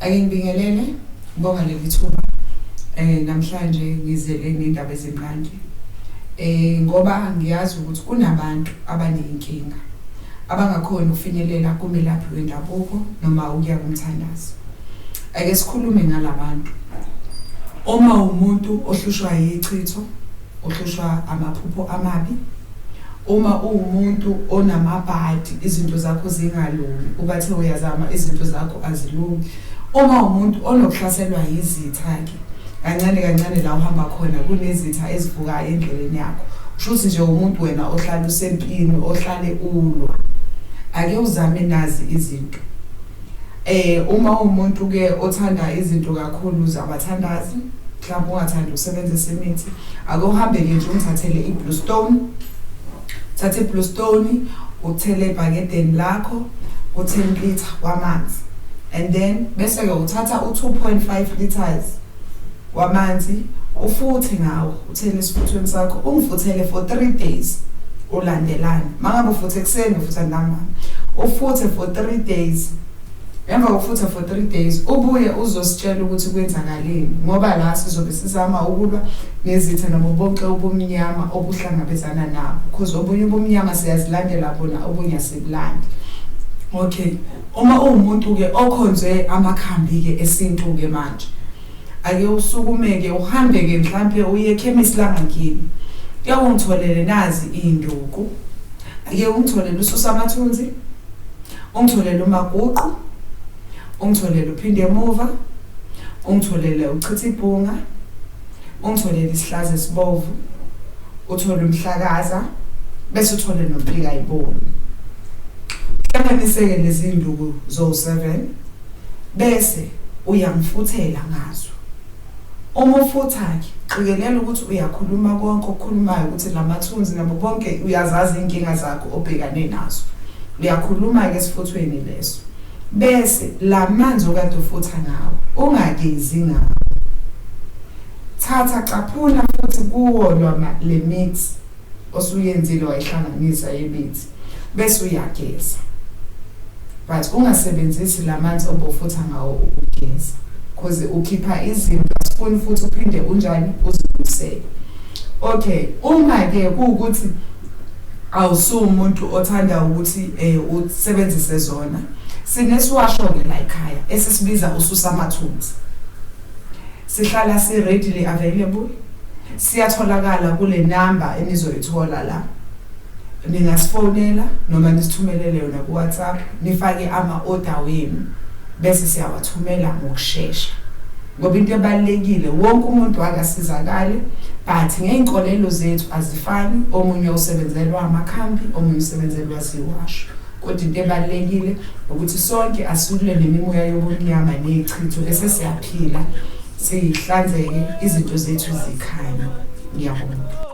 Ake ngibingelele, ngibonga leli thuba. Namhlanje ngizele nendaba ezimnandi. Ngoba ngiyazi ukuthi kunabantu abaneyinkinga abangakhoni ukufinyelela kumelaphi wendabuko noma ukuya kumthandazi. Ake sikhulume ngalabantu. Uma umuntu ohlushwa yichitho, ohlushwa amaphupho amabi, uma uwumuntu onamabhadi izinto zakho zingalungi, ubathe uyazama izinto zakho azilungi. Uma umuntu onokuhlaselwa yizitha-ke, kancane kancane la uhamba khona kunezitha ezivukayo endleleni yakho. Kusho ukuthi nje umuntu wena ohlala usempini, ohlale ulwa. Ake uzame nazi izinto. Uma uwumuntu ke othanda izinto kakhulu zabathandazi, mhlawumbe ungathandi ukusebenzisa imithi, ake uhambe-ke nje ungithathele i-blue stone. Thatha i-blue stone uthele ebhakedeni lakho u-10 litre wamanzi. And then bese-ke uthatha u-2.5 liters wamanzi ufuthe ngawo, uthele esifuthweni sakho, ungifuthele for 3 days ulandelana. Mangabe ufuthe ekuseni ufutha ntambama, ufuthe for 3 days. Emva kokufutha for 3 days ubuye uzositshela ukuthi kwenzakaleni, ngoba la sizobe sizama ukulwa nezitha noma bonke ubumnyama obuhlangabezana nabo, because obunye ubumnyama siyazilandela bona, obunye asibulandi. Okay, uma uwumuntu ke okhonze amakhambi ke esintu ke manje, ake usukume ke uhambe ke mhlambe uye ekhemisi langakini, ke ungitholele nazi induku, ake ungitholele ususa amathunzi, ungitholele umaguqu, ungitholele uphinde emuva, ungitholele uchitha ibhunga, ungitholele isihlaza esibovu, uthole umhlakaza, bese uthole nompika yibona. Hlanganiseke lezi nduku zo-7 bese uyamfuthela ngazo. Uma ufutha-ke qikelela ukuthi uyakhuluma konke okukhulumayo, ukuthi lamathunzi nabo bonke uyazazi iy'nkinga zakho obhekane nazo. Uyakhuluma-ke esifuthweni leso. Bese la manzi okade ufutha ngawo ungagezi ngawo. Thatha caphuna futhi kuwo lona le mix osuyenzile wayihlanganisa yemithi bese uyageza. But ungasebenzisi lamanzi obofutha ngawo ukugeza, cause ukhipha izinto asifuni futhi uphinde unjani uzibuyisele. Okay, uma ke kuwukuthi awusumuntu othanda ukuthi usebenzise zona, sinesiwasho ke la ekhaya esisibiza ususa amathunzi. Sihlala si readily available, siyatholakala kule number enizoyithola la. Ningasifonela noma nisithumelele yona ku WhatsApp, nifake ama order wenu bese siyawathumela ngokushesha. Ngoba into ebalulekile wonke umuntu akasizakale, but ngey'nkolelo zethu azifani, omunye usebenzelwa amakhambi, omunye usebenzelwa ziwasho. Kodwa into ebalulekile ukuthi sonke asilwe nemimoya yobumnyama ney'chitho bese siyaphila sihlanzeke, izinto zethu zikhanye. Ngiyabonga.